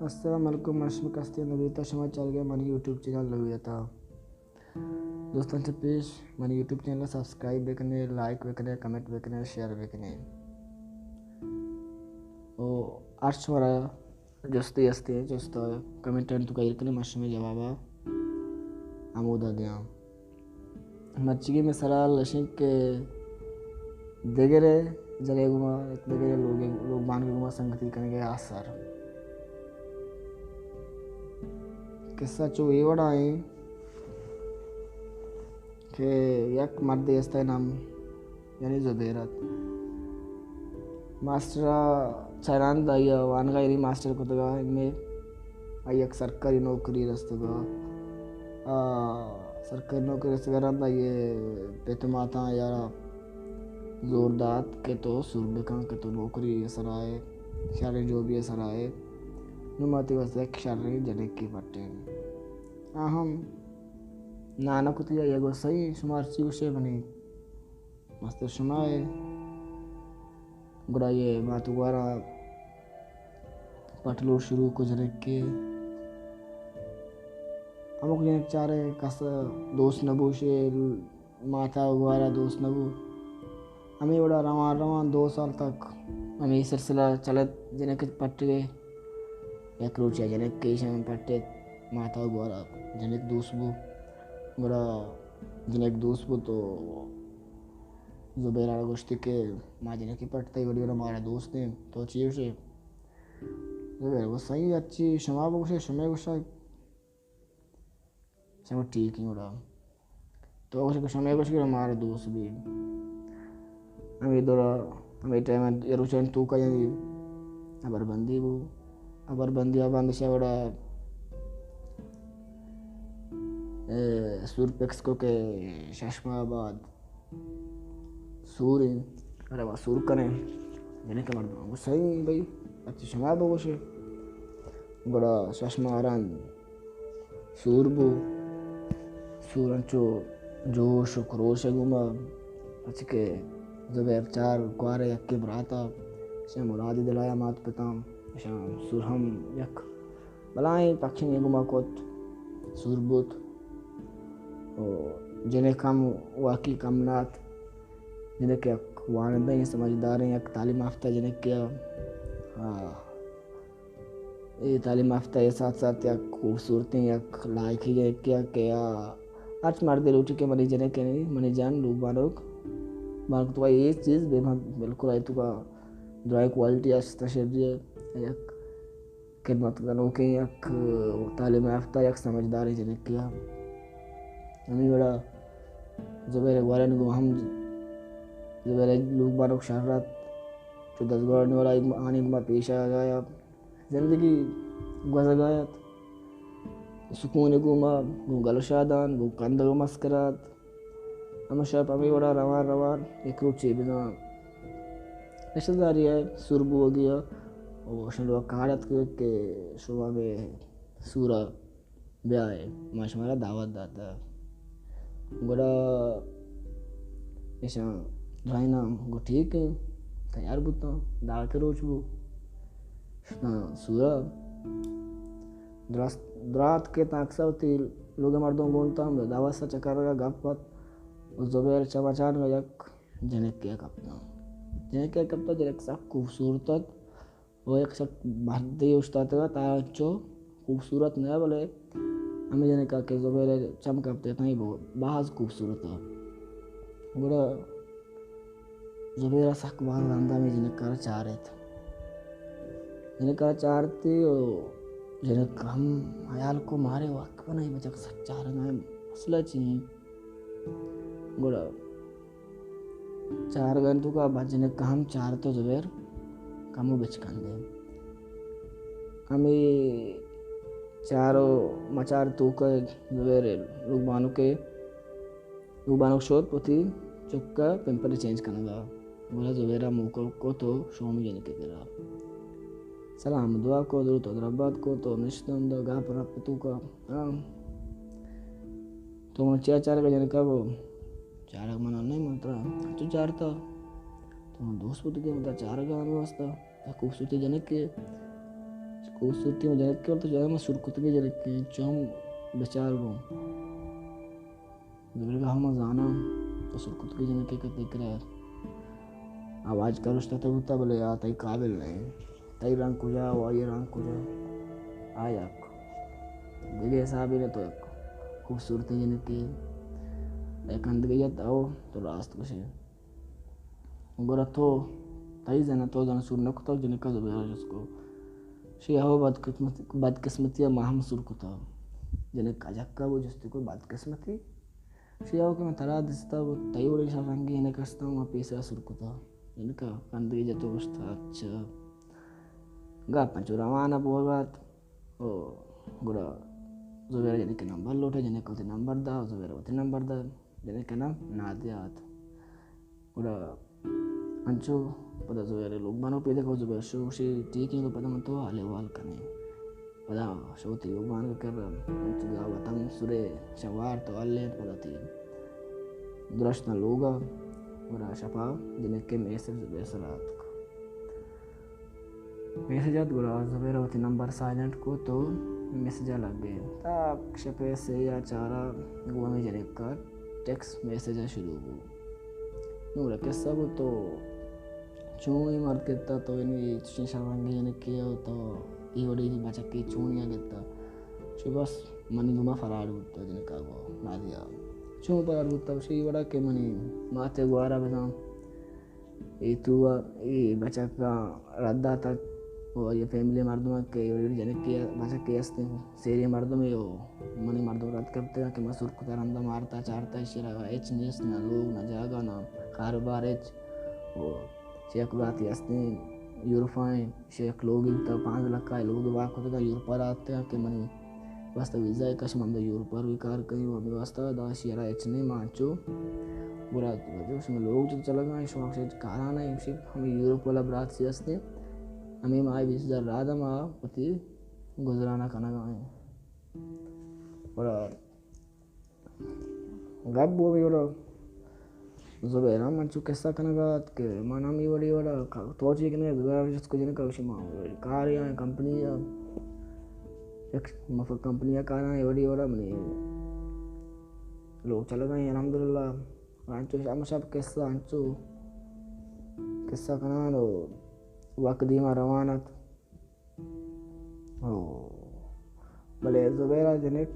السلام علیکم، من شمئے کستیں نوید ءُ شما چارگ ءَ منی یوٹیوب چینل نوید ءَ۔ دوستاں، چہ پیش منی یوٹیوب چینل ءَ سبسکرائب بکنے، لائک بکنے، کمنٹ بکنے، شیئر بکنے۔ او ہرچ مارا جستے ہستیں، جست ءَ کمنٹانی توکا ایر کنے، من شمئے جواب ءَ ہمودا دیاں۔ مرچیگیں مئے سرحال اش انت کہ دگرے جنے گوما، دگرے لوگ، لوگ بانک گوما سنگتی کنگ ءِ آسر۔ قصہ چو اے وڑا ایں کہ یک مردے است ءِ نام یعنی زبیر ات۔ ماسٹر ءَ چہ رند آئی ءَ وانگ ءَ ایری ماسٹر کتگ ءَ، انگہ آئی ءَ یک سرکاری نوکری رستگ ءَ۔ آ سرکاری نوکری رستگ ءَ رند آئی ءِ پت ءُ ماتاں آئی ءَ را زور دات کہ تو سور بکن کہ تو نوکری ءِ سرا ئے، شریں جوبے ءِ سرا ئے۔ نوں ما تئی واستہ یک شریں جنکے پٹیں۔ آ ہم نہ نہ کتی، آئی ءَ گوشت، سہی، شما ہرچی گوشے منی مستر شما ئے۔ گڑا آئی ءِ مات ءُ گوارا پٹ لوٹ شروع کو جنک ءِ۔ ہمک جنک چارے کس دوست نہ بو، شے مات ءُ گوارا دوست نہ بو۔ ہمے وڑا روان روان دو سال تک ہمے سلسلہ چلت، جنک پٹگ ءِ۔ یک روچے جنک ایشاں پٹت، مات ءُ گوارا جنک دوست بو۔ گڑا جنک دوست بو تو زبیر ءَ گوشتی کہ ما جنکے پٹتئی، وڑی وڑا مارا دوست ایں، تو چی گوشے؟ زبیر گوشت، سہی، ہرچی شما بگوشے، شمئے گوشگ، شما ٹھیک ایں۔ گڑا تو گوشے کہ شمئے گوشگ، گڑا مارا دوست بی۔ ہمے دورا، ہمے ٹائم ءَ روچانی توکا یعنی ہبر بندی بو۔ ہبر بندی ءَ بند شہ وڑا، اے، سور پکس کو کہ شش ماہ بعد سور ایں، ارے ما سور کنیں۔ جنک ءِ مردم گوشت، سہی بھئی، ہرچی شما بگوشے۔ گڑا شش ماہ رند سور بو۔ سور انچو جوش ءُ خروش ءِ گوما، پرچہ کہ زبیر چار گوار ءِ یکیں برات ءَ، ایشاں مرادی دلائیں مات پتاں، ایشاں سور ہم یک بلاہیں پکشنے گوما کت، سور بوت۔ ءُ جنک ہم واقعی کم نہ ات۔ جنک یک وانندہیں، سمجھداریں، یک تعلیم یافتہ جنکے ءَ۔ آ، اے تعلیم یافتہ ءِ ساتھ ساتھ یک خوبصورتیں، یک لائقیں جنکے ءَ کہ آ ہرچ مردے لوٹی کہ منی جنک ءَ، منی جن، لوگ بانک، بانک تو اے چیز بے، بالکل آئی تو کا درائیں کوالٹی است، شری ءَ یک خدمت کنوکیں، یک تعلیم یافتہ، یک سمجھداریں جنکے ءَ۔ ہمے وڑا زبیر ءِ گوارانی گوما ہم، زبیر ءِ لوگ بانک شر ات، چو دزگوارانی وڑا آنی گوما پیش آیگ ءَ ات، زندگی گوزگ ءَ ات۔ سکون ءِ گوما، گوں گل ءُ شادان، گوں کندگ ءُ مسکرات۔ ہما شپ ہمے وڑا روان روان یک روچے بزاں رشتہ داری ءَ سور بوگی ءَ، ءُ شنڈوا کارڈ اتک کہ شما مئے سور ءَ بیائے، ما شمارا دعوت داتہ۔ گڑا ایشاں درائیناں گو ٹھیک ایں، تیار بوتاں، دعوت ءِ روچ بو، شتاں سور ءَ۔ درست، درات کہ تاں اکثر وتی لوگ ءِ مردم گون تاں، دعوت ءَ چکر ءَ گپ ات، ءُ زبیر چم اچانک یک جنکے ءَ کپتاں۔ جنکے ءَ کپتاں، جنک سک خوبصورت ات ءُ یک سک مردے اوشتاتگ ات، آ انچو خوبصورت نہ، بلے ہمے جنک ءَ کہ زبیر ءِ چم کپت اتاں، اے بو-، باز خوبصورت ات۔ گڑا زبیر ءَ سک باز رندا ہمے جنک ءَ را چارت۔ جنک ءَ را چارتی ءُ جنک ہم حیال کو مارے واقعی بنائی بچک سک چارگا ایں، مسئلہ چی ایں؟ گڑا چارگ ءِ توکا بجنک ہم چارت ءُ زبیر کمو بچکندے۔ ہمے چار ءُ مچار توکا زبیر لوگ بانک ءَ، لوگ بانک شت وتی چک ءِ پیمپر چینج کنگ ءَ۔ گڑا زبیر ءَ موکل کت ءُ شومی جنک ءِ کرا سلام دعا کو، دروت ءُ دربات کو، تو نشت ہمدا گپ رپ توکا۔ ہاں۔ تو من چیا چارگ ءَ جنک ءَ گو؟ چارگ من نہ، من ترا انچو چارتا۔ تو من دوست بوتگے، من ترا چارگ ءَ ہمے واسطہ۔ یک خوبصورتیں جنکے۔ خوبصورتی میں جنک کے، تو جانا میں سر کتگی جنک کے، چو ہم بچار گو۔ زبیر گا ہم زاناں، تو سر کتگی جنک کے کتے کرا۔ آواز کرشتا تو بوتا، بلے آ تئی قابل نہیں۔ تئی رنگ کجا و آئی رنگ کجا؟ آ یک دگہ حسابی نے، تو یک خوبصورتی جنکے، یک اندگہ یت او تو راست گوشے۔ گڑا تو تئی زنا، تو زنا سور نہ کتگ؟ جنکا زبیرا جست کو۔ شی ہو بدقسمتی، بدقسمتی ما ہم سور کتگ۔ جنکا جکا وہ جستی کو بدقسمتی۔ شی ہو کہ من ترا دستا وہ تئی وڑی شر رنگی نے کستاں، ما پیسرا سور کتگ۔ جنکا کندگی جت و گوشت، اچھا۔ گپ انچو روانہ بوگ ءَ ات۔ او گڑا زبیر جنک ءِ نمبر لوٹ ءَ، جنک ءَ وتی نمبر دا، زبیر ءَ وتی نمبر دا، جنک ءِ نام نادیہ ات۔ گڑا انچو پدا زبیر ءِ لوگ بانک پیداک ات، زبیر شو گوشی، ٹھیک ایں، گڑا پدا من تو حال احوال کنیں۔ پدا شو وتی لوگ بانک ءِ کرا، انچو دا وطن سرے شوار تو ہلینت، پدا تی درشتاں لوگ ءَ، گڑا شپا جنک ءِ میسج زبیر سرا اتک۔ میسج ات، گڑا زبیر ءَ وتی نمبر سائلنٹ کت و میسج ءَ لگ ات۔ تا شپ ءِ سے یا چار ءَ گوں ہمے جنک ءَ ٹیکسٹ میسج ءَ شروع بوت۔ نوں گڑا قصہ بوت، تو چون اے مرد کتا، تو یعنی چشیں شررنگیں جنکے ءَ تو اے وڑیں بچکے چون یا گتا؟ چو بس منی گما فراڈ بوتا جنک ءَ گوں نادیہ۔ چون فراڈ بوتا؟ چو اے وڑا کہ منی مات ءِ گوارا بزاں اے تو ءَ اے بچک ءَ رد داتگ و آئی ءِ فیملی مردماں کہ اے جنکے ءَ بچکے است انت، سیریں مردمے و منی مردم رد کپتگ کہ ما سر کتگ، رندا مارتا چارتا، ایشی ءَ را ہچ نیست، نہ لوگ، نہ جاگہ، نہ کاروبار، ہچ۔ و چہ یک براتے است انت، یورپا انت، ایشی ءَ یک لوگے بوتگ، پانزدہ لکھ ءِ لوگے بہا کتگ، یورپا را اتکگ کہ منی واسطہ ویزا ءَ کش، من داں یورپ ءَ روی کار کنیں و ہمے واسطہ داں ایشی ءَ را ہچ نہ ایں، ما انچو برات بجو شمئے لوگ چہ چلگا ایں، شما کشے کارا نہ ایں، ہمے یورپ والا برات سے ہستیں، ہمے ماہ بیست ہزار راہ داں، ما وتی گزرانا کنگا ایں۔ گڑا گپ بو ہمے وڑا زبیر ہم انچو قصہ کنگا ات کہ من ہم اے وڑی وڑا ک-، تو چی کنے؟ زبیر ہم جست کو جنکا، گوشی ما کارے آں کمپنی ءَ، یک مفت کمپنی ءَ کاراں، اے وڑی وڑا منی لوگ چلگا ایں الحمدللہ۔ انچو شام شپ قصہ انچو قصہ کنان و وقت دیما روان ات۔ او، بلے زبیر ءِ جنک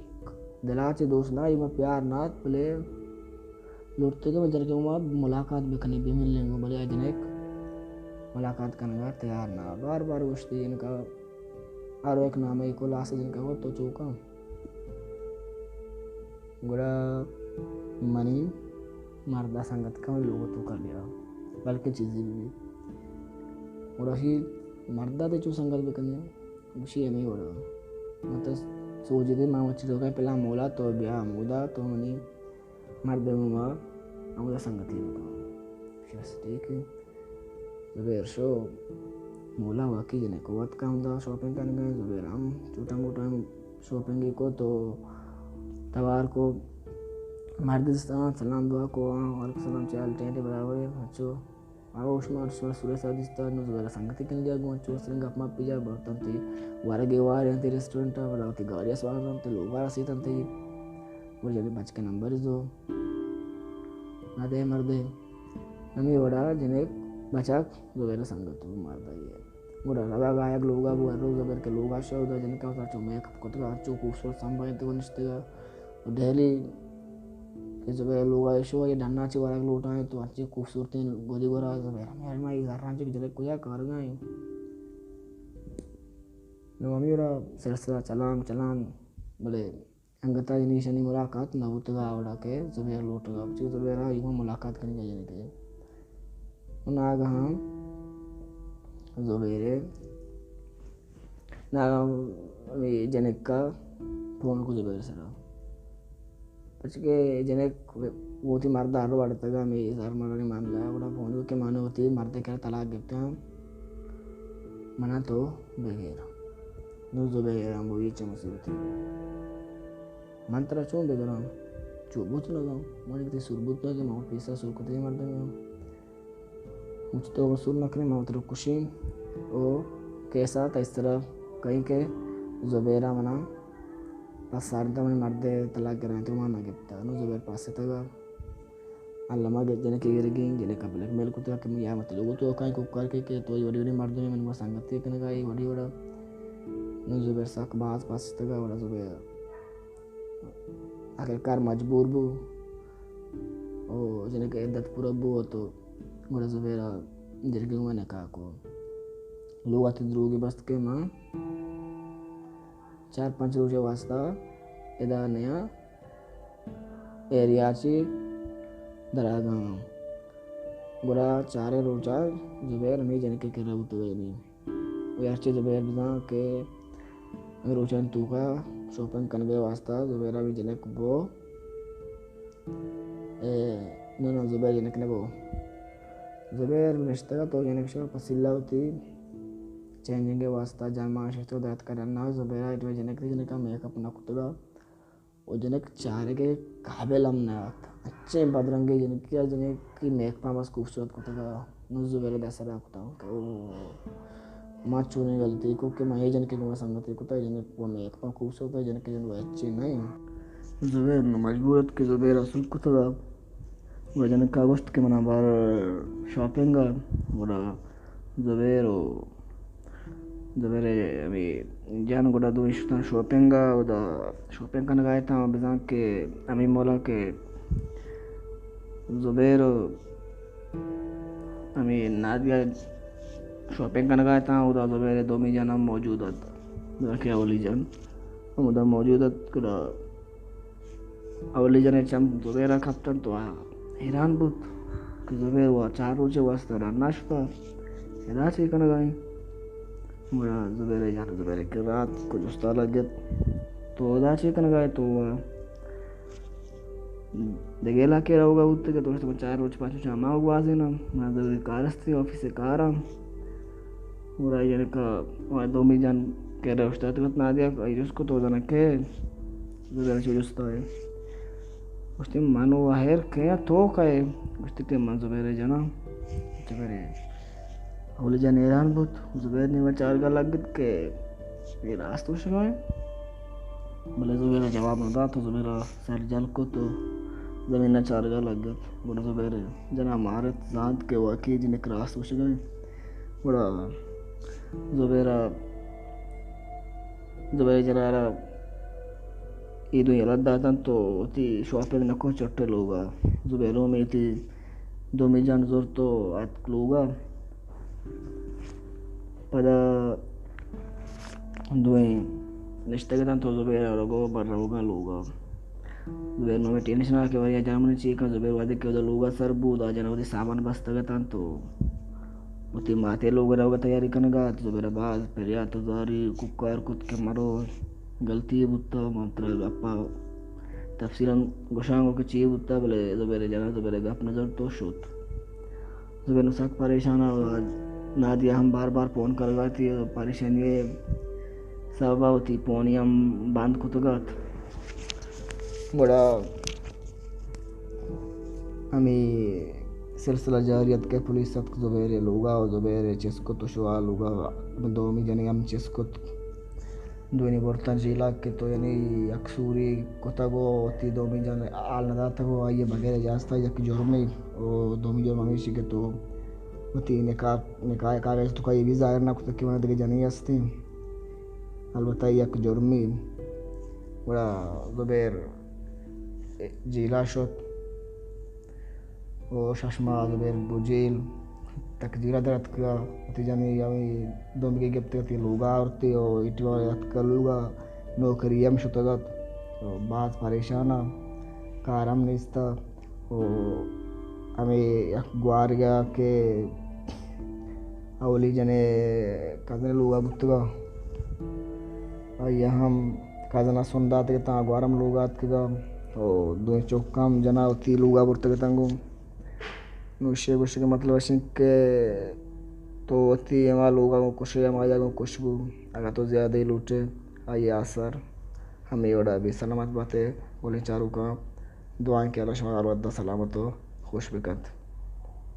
دل ءَ چہ دوست نہ، اے ما پیار نہ ات، بلے لوٹتے کہ ما جنک ءَ ما ملاقات بکنیں، بہ ملیں گوں، بلے آ جنک ملاقات کنگ ءَ تیار نہ۔ بار بار گوشتی جنک ءَ، ہر یک نامہ ءَ کلاس جنک ءَ گوشت، تو چوکاں؟ گڑا منی مرد ءَ سنگت کن، لوگ ءِ توکا بیا، بلکیں چیزے بہ بیت۔ گڑا شی مرد ءَ تئی چو سنگت بکنیں؟ گوشی ہمے وڑا۔ من ترا سوج دے، من وتی توکا پلان مولا، تو بیا ہمودا، تو منی مرد ءَ گوما ہمودا سنگتی بکن۔ گوشی بس ٹھیک ہے۔ زبیر شو مولا، واقعی جنک ءَ وت کم دا شاپنگ کنگ ءَ۔ زبیر ہم چھوٹا موٹا شاپنگ کو تو توار کو، مرد دستان سلام دعا کو، ہاں، وعلیکم السلام، چے حال، ٹھیک ہے، برابر ہے، اچھو۔ آ، شما، شما سورے سا دیستا، نو زبیر سنگتی کن گیا، گون چو سرنگ گپ ما پجا برتن تی، ورگے وارے انتی ریسٹورنٹ، بڑا تی گاڑی سوار انتی، لوگ وارا سیتن تی، وہ جنے بچ کے نمبر زو، نہ دے مردے۔ ہمے وڑا جنک بچک زبیر سنگت و مردے۔ گڑا روگ آیگ لوگا بو، ہر روز زبیر کے لوگا شو، دا جنکا سر چو میک اپ کتگا، چو خوبصورت سنبھالتے و نشتگا۔ و ڈیلی کہ زبیر لوگا شو، یہ ڈنا چی ورگ لوٹائیں تو اچھی خوبصورتی گودی گورا زبیر۔ ہمے ما یہ زراں چی جنک کجا کارگا ہیں۔ نو ہمے وڑا سلسلہ چلان چلان، بلے انگتا یعنی ایشانی ملاقات نہ بوتگا، اوڑا کہ زبیر لوٹگا، چی زبیر آ ایما ملاقات کنگا یعنی کہ۔ و ناگہاں زبیر، ناگہاں ہمے جنکا فون کو زبیر سرا۔ پچکہ جنک وتی مرد ءَ رو اڑتگا، ہمے زر مرانی معاملہ، گڑا فون کو کہ من وتی مرد ءِ کرا طلاق گپتاں، منا تو بگیر۔ نو زبیر ہم بوئی چہ مصیبتی۔ من ترا چون بگراں؟ چو بوت لگاں؟ من وتی سور بوت لگاں، من پیسہ سور کتے مردم ہوں۔ مچ تو سور نہ کریں، من ترا کشیں۔ او کیسا تا اس طرح کئی کہ زبیر ءَ منا پہ سرد ءَ منی مرد ءِ طلاق گرائینتگ، ما نہ گپتگ۔ نوں زبیر پسّہ داتگ، الّما جنک ءِ گرگیں، جنک ءَ بلیک میل کتگ کہ من یا مت لوگ تو کائیں کوکار کے کہ تو اے وڑی وڑی مردمے، من گوں سنگتی کنگ ءَ اے وڑی وڑا۔ نوں زبیر سک باز پسّہ داتگ، گڑا زبیر آخرکار مجبور بو، او جنک ءِ عدت پورا بو تو گڑا زبیر ءَ جرگی گوں نکاح کو۔ لوگ ءَ وتی دروگی بست کہ من چار پنچ روچ ءِ واسطہ ادا نیاں، ایریا چی درآگاں۔ گڑا چاریں روچ ءَ زبیر ہمے جنک ءِ کرّا بوتگ ءَ۔ و ہرچی زبیر بزاں کہ ہمے روچانی توکا شاپنگ کنگ ءِ واسطہ زبیر ءَ ہمے جنک بو۔ اے، نہ، نہ، زبیر جنک نہ بو۔ زبیر نشتگ ات و جنک شو پسیلا وتی چینجنگ ءِ واسطہ جان مان ششتگ و دراتک ڈنا۔ زبیر ءَ ایٹی جنک دی، جنک ءَ میک اپ نہ کتگ ءَ۔ و جنک چارگ ءِ قابل ہم نہ ات۔ اچیں بدرنگیں جنکے ءَ، جنکی میک اپ ءَ بس خوبصورت کتگ ءَ۔ نوں زبیر ءَ دست ءَ کتگ کہ او، ما چونیں غلطی کو کہ ما اے جنکے گوں سنگتی کتگ، اے جنک و میک اپ ءَ خوبصورت ءَ، جنکے جن و ہچی نہ انت۔ زبیر نوں مجبور ات کہ زبیر ءَ سوب کتگ ءَ۔ گڑا جنک ءَ گوشت کہ منا بار شاپنگ ءَ۔ گڑا زبیر و زبیر ءِ ہمے جن گڑا دوئیں شتاں شاپنگ ءَ، اودا شاپنگ کنگ ءَ اتاں، بزاں کہ ہمے مولا کہ زبیر و ہمے نادیہ شاپنگ کنگ ءَ اتاں، اودا زبیر ءِ دومی جن ہم موجود ات، بزاں کہ اولی جن ہم اودا موجود ات۔ گڑا اولی جن ءِ چم زبیر ءَ کپت انت و آ حیران بوت کہ زبیر و چار روچ ءِ واسطہ رندا شتہ، ادا چے کنگ ءَ انت؟ گڑا زبیر ءِ جن زبیر ءِ کرا اتک و جست ءَ لگت، تو ادا چے کنگ ءَ ئے؟ تو دگہ علاقے روگ ءَ بوتگ ئے، تو گوشت من چار روچ پنچ روچ ہما گوازیناں، من ضروری کار است، آفیس ءِ کاراں۔ گڑا آئی جنک ءَ دومی جن کرا اوشتاتگ ات، نادیہ ءَ آئی جست کت، تو زاناں کئے؟ زبیر ءَ چو جست ءَ ئے؟ گوشتی، من و ہیر کئے آں، تو کئے ئے؟ گوشتی کہ من زبیر ءِ جن آں۔ زبیر ءِ اولی جن حیران بوت، زبیر ءِ نیمگ ءَ چارگ ءَ لگت کہ اے راست گوشگ ءَ انت۔ بلے زبیر ءَ جواب نہ دات و زبیر ءَ سر جل کت و زمین ءَ چارگ ءَ لگت۔ گڑا زبیر ءِ جن ءَ مارت، زانت کہ واقعی جنک راست گوشگ ءَ انت۔ گڑا زبیر ءَ، زبیر ءِ جن ءَ را اے دوئیں یلہ دات انت و وتی شاپنگ نہ کت، چٹ ءَ لوگ ءَ۔ زبیر ءَ ہمے وتی دومی جن زرت و اتک لوگ ءَ۔ پدا دوئیں نشتگ اتنت و زبیر ءَ را گو بر روگ ءَ لوگ ءَ۔ زبیر ءَ ہمے ٹینشن ءَ کہ وریا جن منی چی کن۔ زبیر وہدے کہ اودا لوگ ءَ سر بوت، آ جن وتی سامان بستگ اتنت و وتی ماتے لوگ ءَ روگ ءِ تیاری کنگ ءَ ات۔ زبیر ءَ باز پریات و زاری کوکار کت کہ مرو، غلطی بوتہ، من ترا گپ ءَ تفصیلاً گوشاں گو کہ چی بوتہ، بلے زبیر ءِ جن ءَ زبیر ءِ گپ نہ زرت و شت۔ زبیر نوں سک پریشان ءَ، نادیہ ہم بار بار فون کنگ ءَ ات، پریشانی ءِ سبب ءَ وتی فون ئی ہم بند کتگ ات۔ گڑا ہمے سلسلہ جاری ات کہ پولیس اتک زبیر ءِ لوگ ءَ و زبیر ءَ چست کت و شت آ لوگ ءَ، دومی جنے ہم چست کت۔ دوئینی برتاں جیل ءَ کہ تو یعنی یک سوری کتگ و وتی دومی جن ءَ حال نہ داتگ و آئی ءَ بغیر اجازت ءَ، یک جرمے۔ و دومی جرم ہمیشی کہ تو وتی نکاح، نکاح ءِ کاگد تو کئی بھی ظاہر نہ کتگ کہ من ءَ دگہ جنے ہستیں۔ البتہ یک جرمے۔ گڑا زبیر جیل ءَ شت۔ و شش ماہ زبیر بو جیل۔ تقدیر ءَ در اتکگ ءَ، وتی جنی ہمے دومیگے گپتگ ات، لوگ ءَ آورت ءُ ایٹی وار اتکگ لوگ ءَ، نوکری ہم شتگ ات، و باز پریشان ءَ، کار ہم نیست ءَ، و ہمے یک گوارگ ءَ کہ اولی جن ءِ کزن ءِ لوگ ءَ بوتگ ءَ، آئی ءَ ہم کزن ءَ سن داتگ اتاں، گوار ہم لوگ ءَ اتکگ ءَ، و دوئیں چک ہم جن ءَ وتی لوگ ءَ برتگ اتاں گوں۔ نوں ایشی ءِ گوشگ ءِ مطلب اش انت کہ تو وتی ہما لوگ ءَ گوں کش ئے، ہمائی ءَ گوں کش بو۔ اگاں تو زیادہ لوٹ ئے، آئی ءِ آسر ہمے وڑ ءَ بی۔ سلامت بات ئے گلیں چاروکاں، دعا انت کہ اللہ شمارا ہر وھد ءَ سلامت ءُ خوش بکنت۔